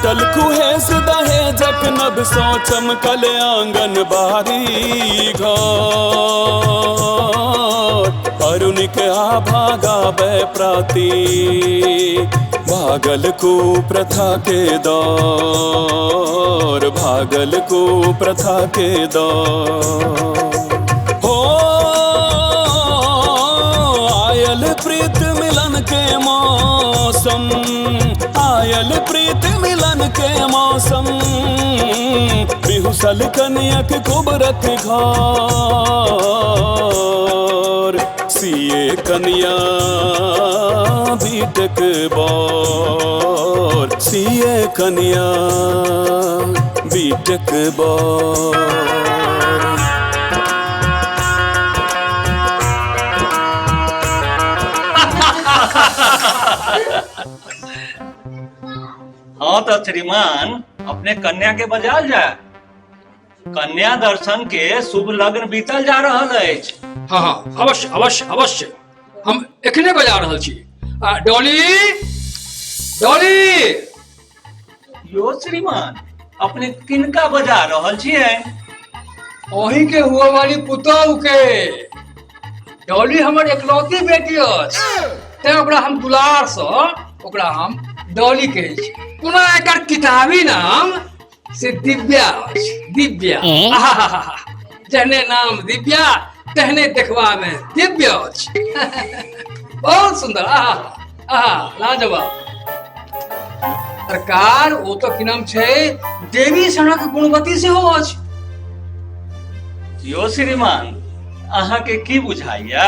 छूटल कुहेस दहेजक नभ सँ चमकल आंगन बारी घर। अरुणिक आभा गाबै प्राती, भागल कुप्रथा के दौर, भागल कुप्रथा के दौर। हो आयल प्रीत मिलन के मौसम, आयल प्रीत मिलन के मौसम, बिहुसल कनियक कुबरक घर। सीए कनिया बीटेक बर, सीए कनिया बीटेक बर। हाँ तो श्रीमान, अपने कन्या के बजाल जाए। कन्या दर्शन के शुभ लग्न बीतल जा रहल अछि। हाँ हाँ, अवश्य अवश्य अवश्य, हम एखने बजा रहल छी। डॉली, डॉली। यो श्रीमान, अपने किनका बजा रहल छियै? अहीं के हुआ वाली पुतहु के। डॉली हमर एकलौती बेटी अछि, तें ओकरा हम दुलार सँ ओकरा हम डॉली कहै छी। पुनः एकर किताबी नाम से दिव्या अछि, दिव्या। आहाहाहा, जहने नाम दिव्या तहने देखबा में दिव्य अछि। बहुत सुंदर, आहा आहा, लाजवाब। सरकार, ओ तऽ की नाम छै, देवी सनक गुणवती सेहो अछि। यो श्रीमान, अहाँके की बुझाइया,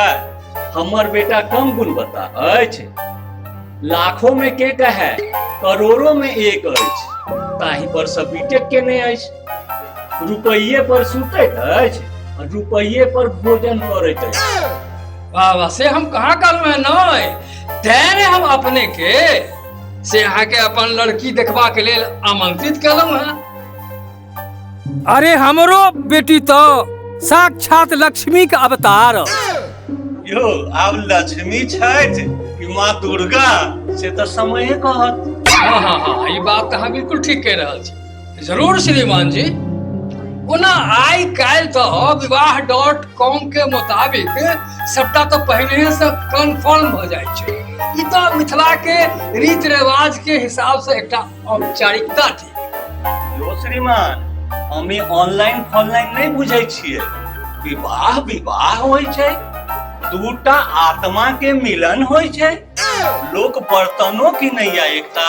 हमर बेटा कम गुणवत्ता अछि? लाखों में के कहे, करोड़ों में एक अछि। ताहि पर से बीटेक केने अछि, रुपैये पर सुतैत अछि, रुपैये पर भोजन करैत अछि। वाह वाह, से हम कहाँ कहलहुँ हेँ? नहि, तें ने हम अपने के से अहाँके अपन लड़की देखबाक लेल आमंत्रित केलहुँ हेँ। अरे हमरो बेटी तो साक्षात लक्ष्मी के अवतार। यो आब लक्ष्मी छथि कि माँ दुर्गा, से तऽ समये कहत। हाँ हाँ हाँ, ई बात तऽ अहाँ बिल्कुल ठीक कहि रहल छी। जरूर श्रीमान जी। ओना आइ काल्हि तऽ विवाह डॉट कॉम के मुताबिक सबटा तऽ पहिने से कन्फर्म भऽ जाइ छै। ई तऽ मिथिला के रीति रिवाज के हिसाब से एकटा औपचारिकता थिक। यो श्रीमान, हम ई ऑनलाइन फॉनलाइन नहि बुझै छियै। विवाह विवाह होइ छै, दूटा आत्मा के मिलन होइ छै। लोक बर्तनो किनैया एकटा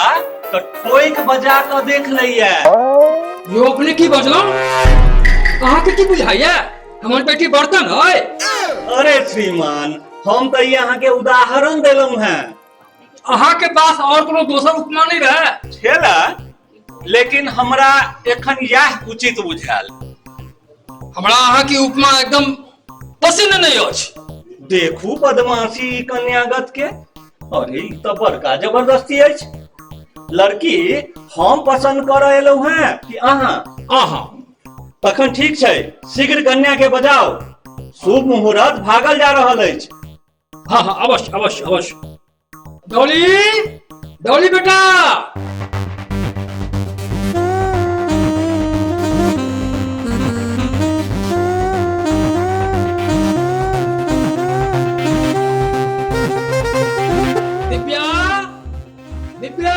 तऽ ठोकि बजा कऽ देख लैया। यो अपने की बजलहुँ? अहाँके की बुझाइया हमर बेटी बर्तन है? अरे श्रीमान, हम तऽ ई अहाँके उदाहरण देलहुँ हेँ। अहाँके पास और कोनो दोसर उपमा नहीं रहे? छेला, लेकिन हमरा एखन इएह उचित बुझायल। हमरा अहाँके उपमा एकदम पसिन्न नहीं अछि। देखू बदमाशी ई कन्यागत के। अरे ई तऽ बड़का जबरदस्ती अछि। लड़की हम पसंद करऽ एलहुँ हेँ कि अहाँ? अहाँ। तखन ठीक छै, शीघ्र कन्या के बजाउ, शुभ मुहूर्त भागल जा रहल अछि। हाँ हाँ, अवश्य अवश्य अवश्य। डॉली, डॉली बेटा। दिव्या, दिव्या।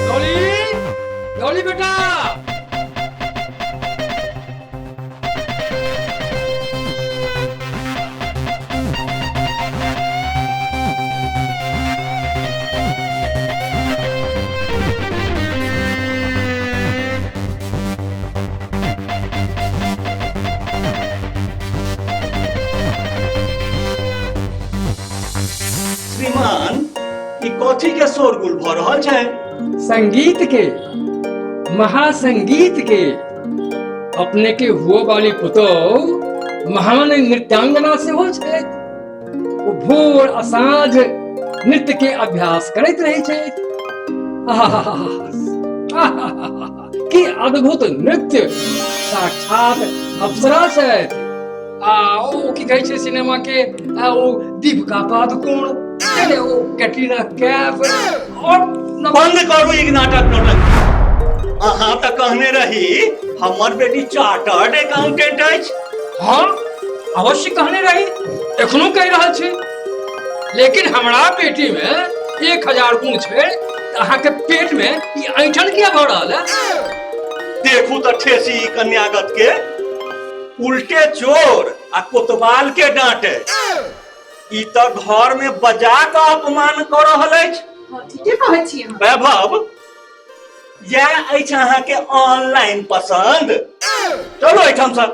डॉली, डॉली बेटा। श्रीमान, ई कथी के शोरगुल भऽ रहल छै? संगीत के, महासंगीत के। अपने के हुओ वाली पुतोह महान नृत्यांगना सेहो छथि। ओ भोर आ साँझ नृत्य के अभ्यास करैत रहै छथि। आहाहाहा, आहाहाहा, की अद्भुत नृत्य! साक्षात अप्सरा छथि। आ ओ की कहै छै सिनेमा के, आ ओ दीपिका पादुकोण, नहि, ओ कैटरीना कैफ और बंद करू ई नाटक नौटंकी। अहाँ तऽ कहने रही हमर बेटी चार्टर्ड अकाउंटेंट अछि। हाँ अवश्य कहने रही, एखनो कहि रहल छी, लेकिन हमरा बेटी में 1000 गुण छै तऽ अहाँके पेट में ई ऐंठन किया भऽ रहल है? देखू तऽ ठेसी ई कन्यागत के, उल्टे चोर आ कोतवाल के डांटे। ई तऽ घर में बजा कऽ अपमान कऽ रहल अछि। हाँ, ठीके कहै छी अहाँ। वैभव, इएह अछि अहाँके ऑनलाइन पसंद? चलू एहिठाम सँ।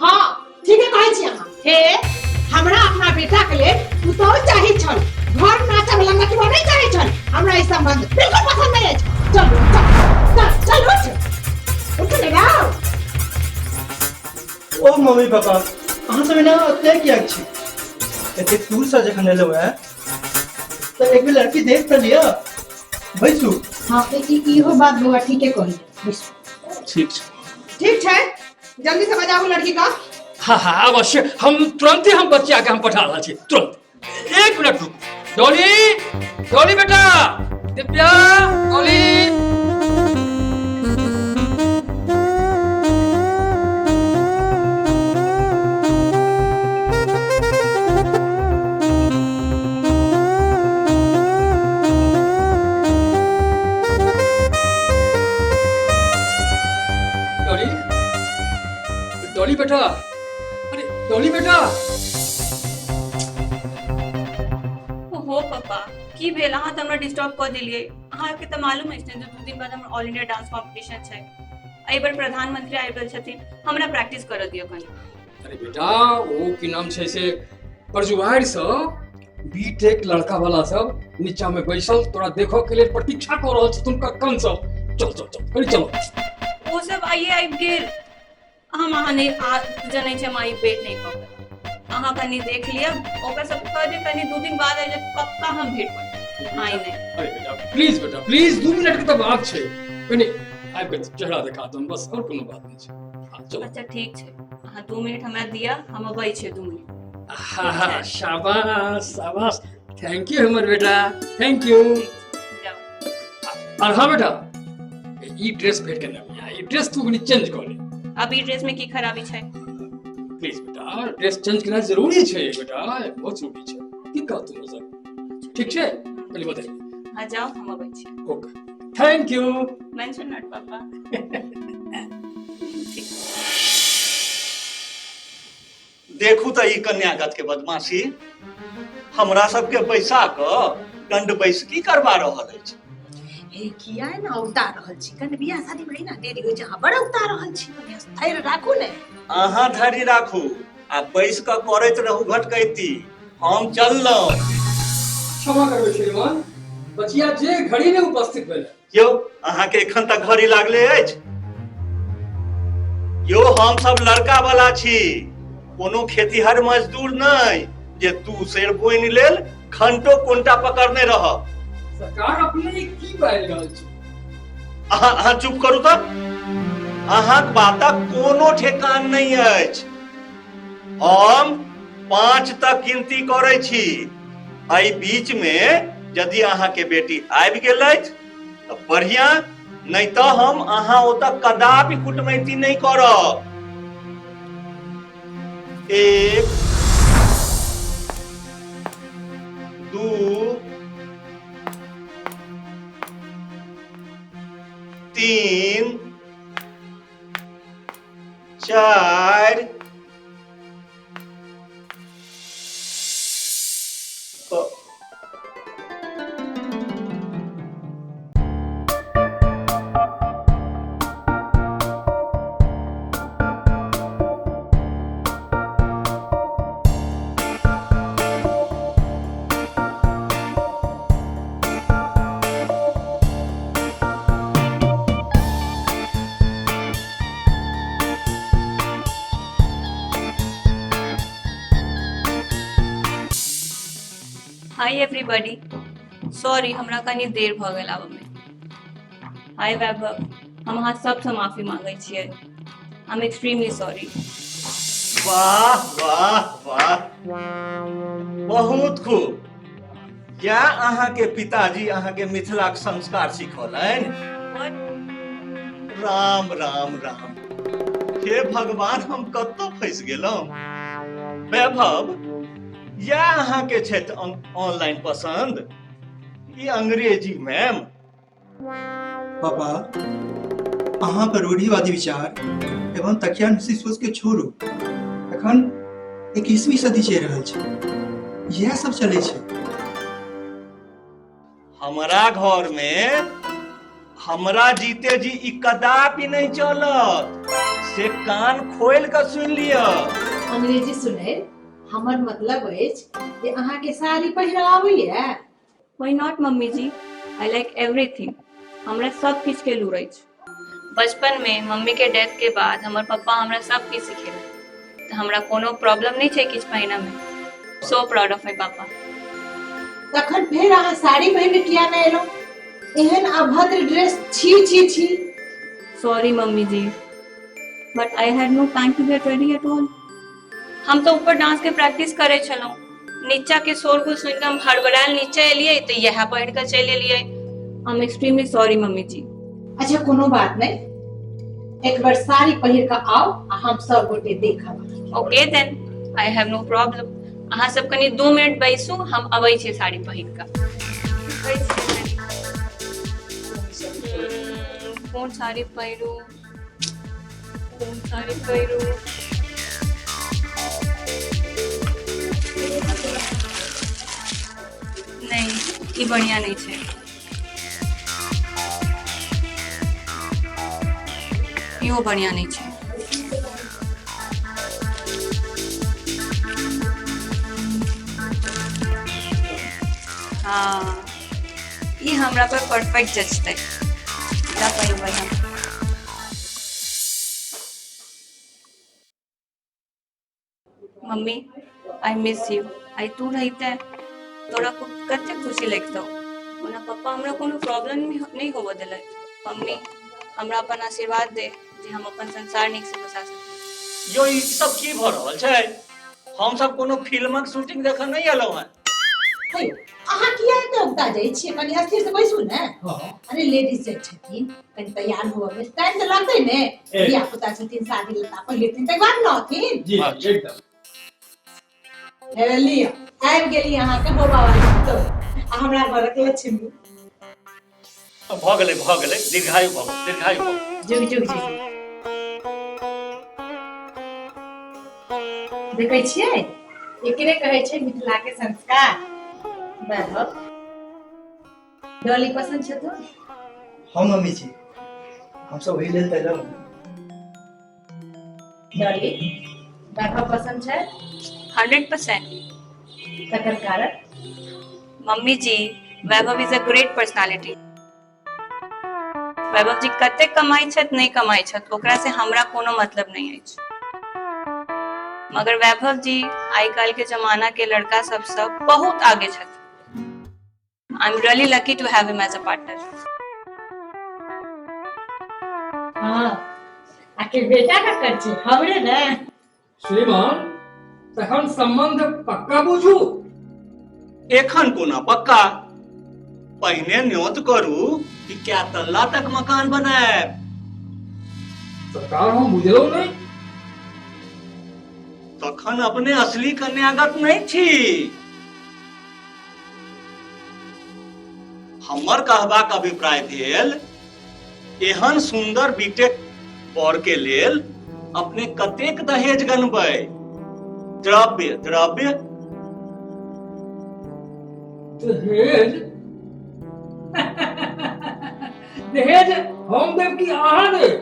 हाँ ठीके कहै छी अहाँ। हे, हमरा अपना बेटा के लेल पुतोहु चाही छल, घर नाचऽ वाला नटुआ नहीं चाही छल। हमरा ई संबंध बिल्कुल पसंद नहीं अछि। चलू चल चल चल, उठ उठ ने राव। ओ मम्मी पापा, अहाँ सब एना ओतय किएक छी? एतेक दूरसँ जखन एलहुँ हेँ तऽ एक बेर लड़की देख तऽ लिअ। बैसू। हाँ, इहो बात बौआ ठीके कही, बैसू। ठीक छै। ठीक छै, जल्दी से बजाबू लड़की का। हाँ हाँ अवश्य, हम तुरंत ही हम बच्चा के हम पठा रहल छी, तुरंत। 1 मिनट रुकू। डॉली, डॉली बेटा, दिव्या, डॉली। डॉली, डॉली बेटा, अरे डॉली बेटा। ओहो पापा, की भेल? अहाँ तऽ हमरा डिस्टर्ब कऽ देलियै। अहाँके तऽ मालूम अछि ने जे 2 दिन बाद हमर ऑल इंडिया डांस कॉम्पिटिशन छै। एहि बेर प्रधानमंत्री आबि रहल छथिन, हमरा प्रैक्टिस करऽ दिअ कनि। अरे बेटा, ओ की नाम छै से परजुआरि सँ बीटेक लड़का वाला सब नीचा में बैसल तोरा देखऽ के लेल प्रतीक्षा कऽ रहल छथुन कक्कन सब। चल चल चल कनि चलो। ओ सब आइए आबि गेल। हम अहाँ नहि जनै छी, हम आइ वेट नहि कऽ पेब। अहाँ कनि देख लिअ, ओकर सब कह जे कनि 2 दिन बाद आबि जायत, पक्का हम भेट करब। आइ नहि। अरे बेटा प्लीज, बेटा प्लीज, 2 मिनट के तऽ बात छै, कनि आबि कऽ चेहरा देखा दम, बस और कोनो बात नहि छै। हाँ, चलो। अच्छा ठीक छै, अहाँ 2 मिनट हमरा दिअ, हम अबै छियै 2 मिनट। हाँ हाँ शाबाश शाबाश, thank you हमर बेटा, thank you. जाओ। और हाँ बेटा, ई ड्रेस भेट के ना, ई ड्रेस तू कनि चेंज कर ले। अब ई ड्रेस में की खराबी छै? प्लीज बेटा, ड्रेस चेंज करना जरूरी छै बेटा, बहुत जरूरी छै। की कहत तू सब? ठीक छै, कनि बदल। हाँ जाओ, हम अबै छी। Okay, thank you. Mention not पापा। देखू तऽ ई कन्यागत के बदमाशी, हमरा सबके बैसा कऽ दंड बैसकी करवा रहल अछि। हे, किया एना औगता रहल छी? कनि बियाह शादी में एना देरी होइ छै, अहाँ बड़ औगता रहल छी। कनि धैर्य राखू ने। अहाँ धैर्य राखू आ बैस कऽ करैत रहू घटकैती, हम चललहुँ। क्षमा करबै श्रीमान, बचिया जे घड़ी में उपस्थित भेल। यौ, अहाँके एखन तक घड़ी लागले अछि? यौ, हम सब लड़का वाला छी, कोनो खेतिहर मजदूर नहि जे 2 सेर बोनि लेल घंटो कोनटा पकड़ने रहब। सरकार अपने की बाजि रहल छी? अहाँ चुप करू तऽ, अहाँक बातक कोनो ठेकान नहि अछि। हम 5 तक गिनती करै छी, एहि बीच में यदि अहाँके बेटी आबि गेल अछि तऽ बढ़िया, नहि तऽ हम अहाँ ओतऽ कदापि कुटमैती नहि करब। 1 2 3 4 hi everybody, sorry हमरा कनी देर भ गेल आबऽ में। हाय वैभव, हम अहाँ सबसँ माफी मांगै छियै, I am extremely sorry. वाह वाह वाह, बहुत खूब। या अहाँके पिताजी अहाँके मिथिलाक संस्कार सिखौलनि? राम राम राम, हे भगवान, हम कतऽ फँसि गेलहुँ। वैभव, या अहाँके छथि ऑनलाइन पसन्द ई अंग्रेजी मैम? पापा, अहाँके रूढ़िवादी विचार एवं तकियानुसी सोच के छोड़ू। एखन 21वीं सदी चलि रहल छै, इएह सब चलै छै। हमरा घर में हमरा जीते जी ई कदापि नहीं चलत, से कान खोल के सुन लिअ। अंग्रेजी सुनै हमर मतलब अछि जे अहाँके साड़ी पहिरऽ आबैया? Why not mummy ji, I like everything. हमरा सब किछु के लूर अछि। बचपन में मम्मी के डेथ के बाद हमर पप्पा हमरा सब किछु सिखेलक, तऽ हमरा कोनो प्रॉब्लम नहि छै किछु पहिनऽ में। सो प्राउड ऑफ my पापा। तखन फेर अहाँ साड़ी पहिर के किया नहि एलहुँ? एहन अभद्र ड्रेस, छी छी छी। Sorry mummy ji, but I had no time to get ready at all. हम तऽ ऊपर डांस के प्रैक्टिस करै छलहुँ, नीचा के शोरगुल सुनि कऽ हम हड़बड़ायल नीचे एलियै तऽ इएह पहिर कऽ चलि एलियै। I am extremely sorry mummy ji. अच्छा कोनो बात नहीं, एक बार साड़ी पहिर कऽ आओ आ हम सब गोटे देखब। Okay then, I have no problem. अहाँ सब कनि 2 मिनट बैसू, हम अबै छी साड़ी पहिर कऽ। कोन साड़ी पहिरू, कोन साड़ी पहिरू? नहीं, ई बढ़िया नहीं छै। इहो बढ़िया नहीं छै। हाँ, ई हमरा पर परफेक्ट जचतै। एकरा पहिरबै हम। Mummy, I miss U. आई तू रहिते तोरा कते खुशी लगितौ। ओना पप्पा हमरा कोनो प्रॉब्लम नहीं होबऽ देलथि। मम्मी, हमरा अपन आशीर्वाद दे जे हम अपन संसार नीक से बसा सकी। यो ई सब की भऽ रहल छै? हम सब कोनो फिल्मक शूटिंग देखऽ नहीं एलहुँ हँ। हे, अहाँ किया एते उगता जाइ छियै? कनि स्थिर से बैसू ने। अरे लेडीज जे छथिन कनि तैयार होबऽ में टाइम तऽ लगतै ने। धिया पुता छथिन, शादी लत्ता पहिरथिन तकर बाद ने औथिन। जी, एकदम। हे लिअ, आबि गेली अहाँके होबा वाली पुतोहु आ हमरा घरक लक्ष्मी। भऽ गेलै, भऽ गेलै, दीर्घायु भऽ, दीर्घायु भऽ। जुग जुग जुग। देखै छियै, एकरे कहै छै मिथिला के संस्कार। वैभव, डॉली पसंद छै तो? हाँ मम्मी जी, हम सब वही लेल तैयार। डॉली, वैभव पसंद छै? 100%। तकर कारण? Mummy ji, Vaibhav is a great personality. Vaibhav ji कतेक कमाई छथि नहि कमाई छथि ओकरा से हमरा कोनो मतलब नहीं अछि, मगर वैभव जी आइ काल्हि के जमाना के लड़का सबसँ बहुत आगे छथि। I am really lucky to have him as a partner. हाँ, आखिर बेटा का कर छै हमरे ने। श्रीमान, तखन संबंध पक्का बुझू? एखन कोना पक्का? पहिने न्योत करू कि क्या तल्ला तक मकान बनायब। सरकार, हम बुझलहुँ नहीं। तखन अपने असली कन्यागत नहीं छी। हमर कहबाक अभिप्राय भेल, एहन सुंदर बीटेक बर के लेल अपने कतेक दहेज गनबै? द्रव्य, द्रव्य। दहेज? दहेज हम देब कि अहाँ देब?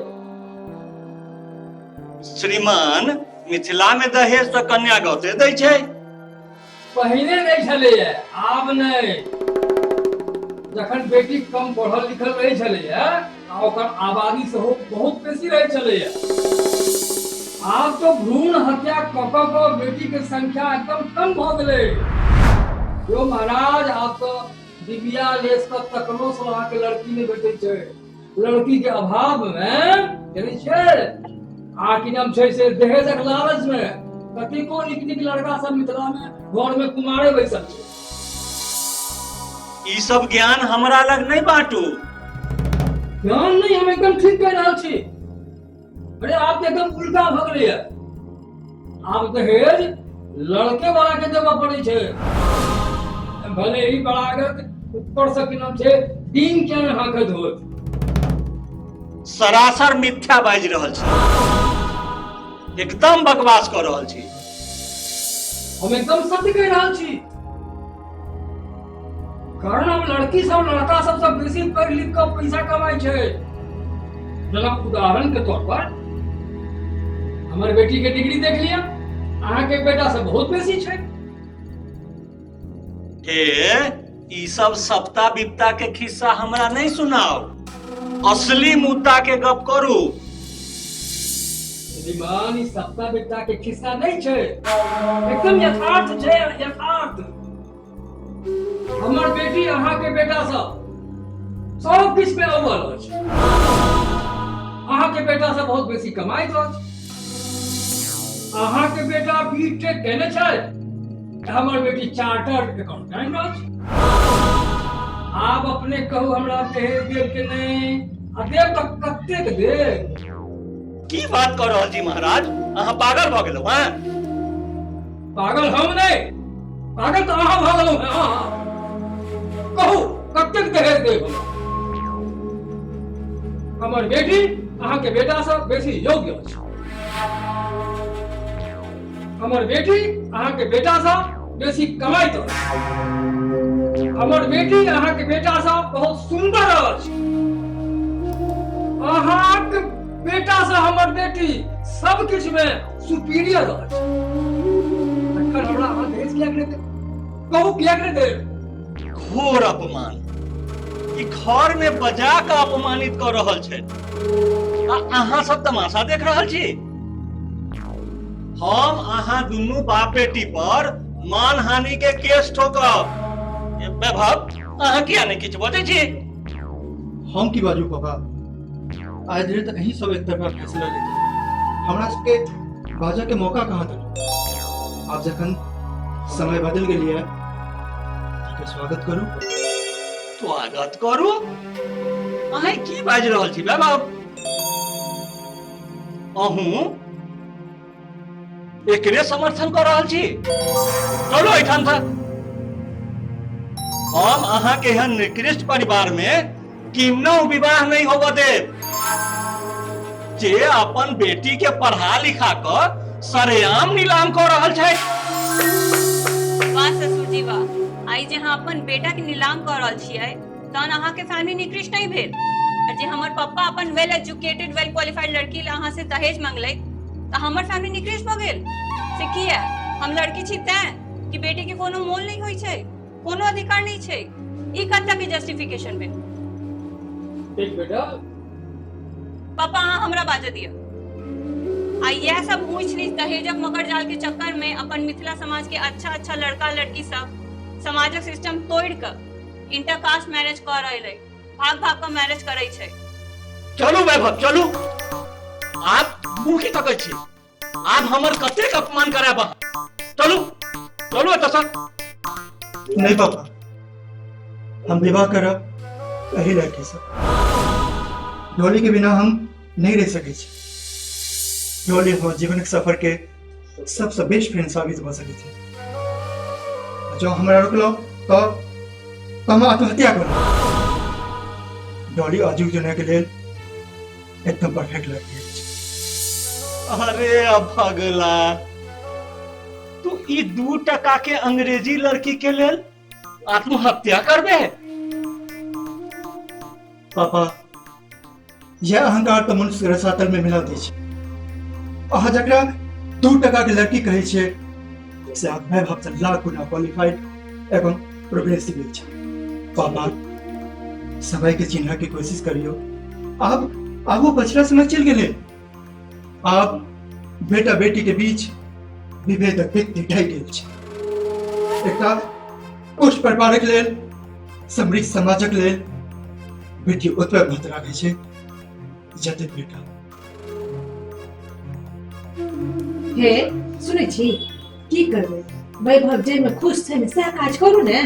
श्रीमान, मिथिला में दहेज तऽ कन्यागते दै छै। पहिने नहि छलैया, आब नहि। जखन बेटी कम पढ़ल लिखल रहै छलैया आ ओकर आबादी सेहो बहुत बेसी रहै छलैया। आब तो भ्रूण हत्या कऽ कऽ कऽ बेटी के संख्या एकदम कम भऽ गेलै। यो महाराज, आब तो डिबिया लेस कऽ तकलो से अहाँके लड़की नहि भेटै छै। लड़की के अभाव में जनै छियै आ की नाम छै से दहेजक लालच में कतेको नीक नीक लड़का सब मिथिला में घर में कुमारे बैसल छै। ई सब ज्ञान हमरा लग नहीं बांटू। ज्ञान नहीं, हम एकदम ठीक कह रहल छी। अरे आप एकदम उल्टा भऽ गेलैया। आब दहेज लड़के वाला के देबऽ पड़ै छै, भले ही बरागत ऊपर से की नाम छै दिन के हाकत होत। सरासर मिथ्या बाजि रहल छी, एकदम बकवास कऽ रहल छी। हम एकदम सत्य कहि रहल छी, कारण हम लड़की सब लड़का सब से बेसी पढ़ि लिख कऽ पैसा कमाइ छै। जेना उदाहरण के तौर पर हमर बेटी के डिग्री देख लिअ, अहाँके बेटा से बहुत बेसी छै। हे, ई सब सप्ता बिपता के खिस्सा हमरा नहीं सुनाओ, असली मुद्दा के गप करू। श्रीमान, ई सप्ता बिपता के खिस्सा नहीं छै, एकदम यथार्थ छै, यथार्थ। हमर बेटी अहाँके बेटा सब सब किछु में अव्वल अछि, अहाँके बेटा सब बहुत बेसी कमाइत अछि। अहाँके बेटा बी टेक केने छै, हमर बेटी चार्टर्ड अकाउंटेंट अछि। आब अपने कहू हमरा दहेज देब के नहि, आ देब तऽ कतेक देब? की बात कऽ रहल छी महाराज, अहाँ पागल भऽ गेलहुँ हैं? पागल हम नहि, पागल तऽ अहाँ भऽ गेलहुँ हैं। अहाँ कहू कतेक दहेज देब हमरा? हमर बेटी अहाँके बेटा से बेसी योग्य अछि, हमर बेटी अहाँके बेटा से बेसी कमाइत अछि, हमर बेटी अहाँके बेटा से बहुत सुंदर अछि, अहाँके बेटा से हमर बेटी सब किछु में सुपीरियर अछि। तखन हमरा अहाँ दहेज किएक नहि देब? कहू किएक नहि देब? घोर अपमान, ई घर में बजा कऽ अपमानित कऽ रहल छै आ अहाँ सब तमाशा देख रहल छी। हम अहाँ दुनू बाप बेटी पर मानहानि के केस ठोकब। वैभव, अहाँ किया नहि किछु बजै छी? हम की बाजू पापा, आइ धरि तऽ अहीं सब एक तरफा फैसला लेलियै, हमरा सबके बाजऽ के मौका कहाँ देलहुँ। आब जखन समय बदलि गेलियै तकर स्वागत करू। स्वागत करू? अहाँ की बाजि रहल छी वैभव? अहूँ एकरे समर्थन कऽ रहल छी? चलू एहिठाम सँ। हम अहाँके एहन निकृष्ट परिवार में किन्नहु विवाह नहीं होबऽ देब जे अपन बेटी के पढ़ा लिखा कऽ सरेआम नीलाम कऽ रहल छै। वाह ससुर जी वाह, आइ जे अहाँ अपन बेटा के नीलाम कऽ रहल छियै तहन अहाँके फैमिली निकृष्ट नहीं भेल? और जे हमर पप्पा अपन वेल एजुकेटेड वेल क्वालिफाइड लड़की ला अहाँ से दहेज मंगलै तऽ हमर फैमिली निकृष्ट भऽ गेल? से किया? हम लड़की छी तैं कि बेटी के कोनो मोल नहीं होइ छै, कोनो अधिकार नहीं छै? ई कतऽ के जस्टिफिकेशन भेल? ठीक बेटा। पापा अहाँ हमरा बाजऽ दिअ। आ इएह सब ऊंच नीच दहेजक मकर जाल के चक्कर में अपन मिथिला समाज के अच्छा अच्छा लड़का लड़की सब समाजक सिस्टम तोड़ कऽ इंटरकास्ट मैरिज कऽ रहल है, भाग भाग कऽ मैरिज करै छै। चलू वैभव चलू, आब मुँह की तकै छी? आब हमर कतेक अपमान करायब अहाँ? चलू चलू एतऽ सँ। नहीं पापा, हम विवाह करब एही लड़की से। डॉली के बिना हम नहीं रह सकै छी। डॉली हमर जीवनक सफर के सबसे बेस्ट फ्रेंड साबित भऽ सकै छै। जँ हमरा रोकलहुँ तऽ हम आत्महत्या करब। डॉली आजुक दुनिया के लेल एकदम परफेक्ट लड़की अछि। अरे अभगला, तू ई 2 टका के अंग्रेजी लड़की के लेल आत्महत्या करबे? पापा, यह अहंकार तऽ मनुष्य के रसातल में मिला दै छै। अहाँ जकरा 2 टका के लड़की कहै छियै से आब वैभव से लाख गुना क्वालिफाइड एवं प्रोग्रेसिव अछि। पापा, समय के चिन्ह के कोशिश करियो। आब वो पछिला समय चलि गेलै। आब बेटा बेटी के बीच विभेदक व्यक्ति ढहि गेल छै। एकटा पुष्ट परिवारक लेल, समृद्ध समाजक लेल बेटी ओतबे महत्व राखै छै जतेक बेटा। हे, सुनै छी की करबै, वैभव जाहिमे खुश छै ने सएह काज करू ने।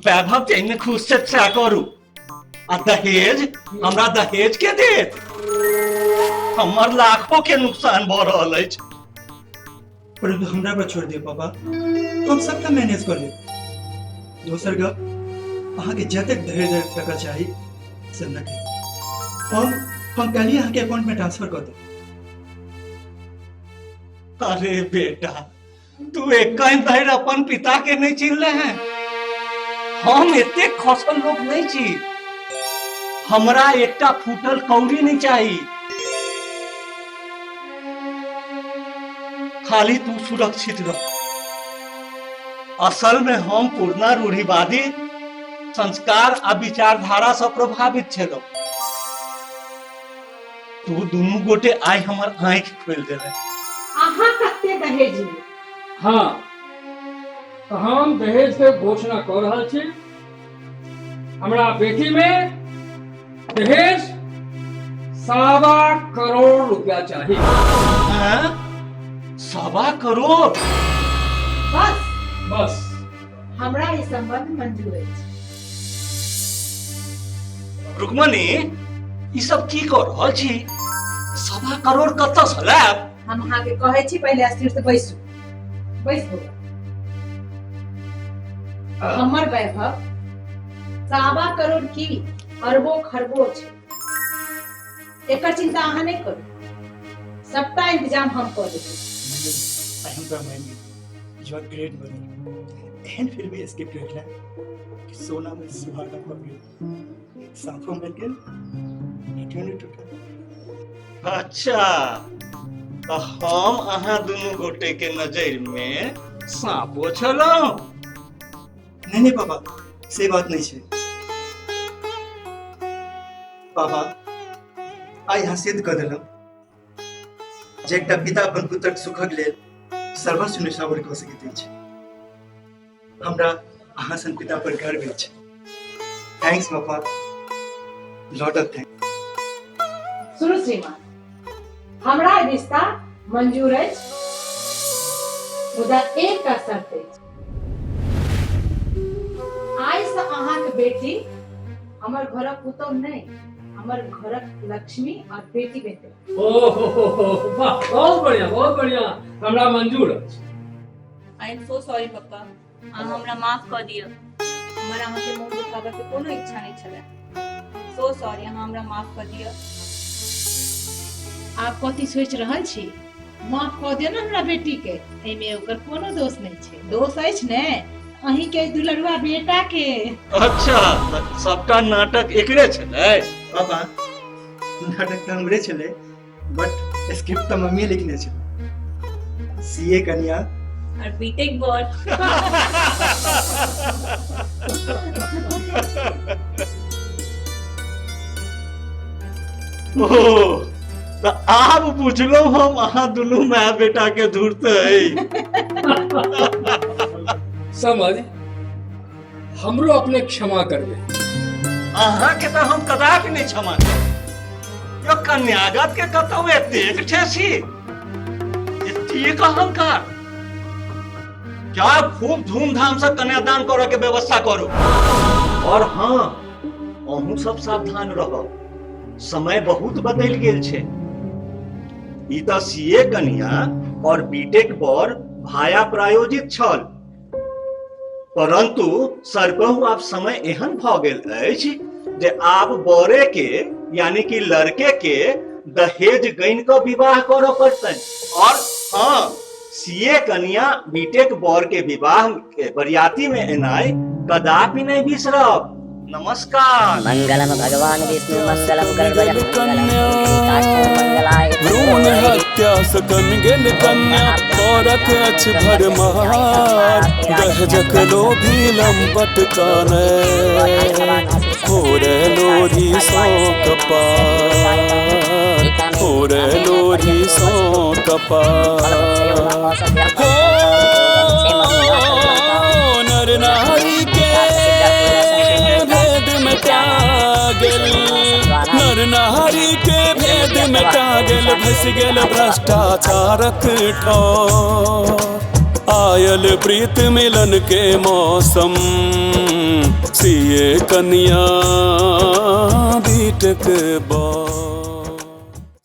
वैभव जाहिमे खुश छै सएह करू। आ दहेज, हमरा दहेज के देत? हमर लाखों के नुकसान भऽ रहल अछि। परंतु हमरा पर छोड़ दियौ पापा, हम सबटा मैनेज कऽ लेब। दोसर गप, अहाँके जतेक दहेज टका चाही से हमरा कहि दियौ, हम काल्हि अहाँके अकाउंट में ट्रांसफर कऽ देब। अरे बेटा, तू एखन धरि अपन पिता के नहीं चिन्हले हैं। हम एतेक खसल लोक नहीं छी, हमरा एकटा फूटल कौड़ी नहीं चाही। खाली तू सुरक्षित रह। असल में हम पुरना रूढ़िवादी संस्कार आ विचारधारा से प्रभावित छलहुँ। तू दुनू गोटे आइ हमर आँखि खोलि देले। अहाँ कते दहेज लेब? हाँ, तऽ हम दहेज के घोषणा कऽ रहल छी। हमरा बेटी में दहेज 1.25 करोड़ रुपया चाही। हाँ? 1.25 करोड़? बस बस। हमरा ई संबंध मंजूर अछि। रुक्मणी, ई सब की कऽ रहल छी? 1.25 करोड़ कतऽ से लायब? हम अहाँके कहै छी पहिले स्थिर से बैसू, बैसू। हमर वैभव 1.25 करोड़ की अरबों खरबो छै, एकर चिंता अहाँ नहि करू, सबटा इंतजाम हम कऽ देबै। I am proud, you are great mother. एहन फिल्म स्क्रिप्ट लिखला कि सोना में सुहागा भऽ गेल, सांपो मिल गेल, बेटियो नहि टूटल। अच्छा, तऽ हम अहाँ दुनू गोटे के नजर में सांपो छलहुँ? नहीं नहीं पापा, से बात नहीं छै। पापा, आइ अहाँ सिद्ध कऽ देलहुँ जे एकटा पिता अपन पुत्रक सुखक लेल सर्वस्व न्योछावर कऽ सकैत अछि। हमरा अहाँ सन पिता पर गर्व अछि। Thanks papa, lot of thanks. सुनू श्रीमान, हमरा ई रिश्ता मंजूर अछि, मुदा एकटा शर्त अछि। आइ से अहाँके बेटी हमर घरक पुतोह नहि, हमर घरक लक्ष्मी और बेटी बनि गेल। ओ हो हो हो, वाह, बहुत बढ़िया, बहुत बढ़िया, हमरा मंजूर अछि। I am so sorry papa, अहाँ हमरा माफ कऽ दिअ। हमर अहाँके मुँह दुखाबऽ के कोनो इच्छा नहि छलै। सो सॉरी, अहाँ हमरा माफ कऽ दिअ। आब कथी सोचि रहल छी? माफ कऽ दिअ ने हमरा बेटी के, एहिमे ओकर कोनो दोष नहि छै। दोष अछि ने अहीं के दुलरुआ बेटा के। अच्छा, तऽ सबटा नाटक एकरे छलै? पापा, नाटक तऽ हमरे छलै, बट स्क्रिप्ट तऽ मम्मी लिखने छलै। सीए कन्या और बीटेक बोर्ड। ओ, तऽ आब बुझलहुँ हम अहाँ दुनू माय बेटा के धूर्त है। समझ, हमरो अपने क्षमा करबे। अहाँ के तऽ हम कदापि नहि क्षमा करब। यो कन्यागत के कतौ एतेक ठेसी, एतेक अहंकार। क्या खूब धूमधाम से कन्यादान करऽ के व्यवस्था करू। और हाँ, अहूँ सब सावधान रहब, समय बहुत बदलि गेल छै। ई तऽ सीए कन्या और बीटेक बर भाया प्रायोजित छल, परंतु सरकहु आब समय एहन भऽ गेल अछि जे आब बरे के यानी कि लड़के के दहेज गनि कऽ विवाह करऽ पड़तनि। और हाँ, सीए कन्या बीटेक बर के विवाह के बरियाती में एनाइ कदापि नहीं बिसरब। नमस्कार। मंगलम भगवान विष्णु मंगलम गरुड़ध्वज मंगलम मंगलाय भ्रूण हत्या सकन गेल कन्या करक अछि भरमार, दहेजक लोभी लंपट काने फोरे लोरी सो कपार, फोरे लोरी सो कपार। हो नर नारी के भेद मिटा गेल, नर नारी के भेद भेद मेटा गेल, भसि गेल भ्रष्टाचारक ठोर। आयल प्रीत मिलन के मौसम, सीए कनिया बीटक बॉ।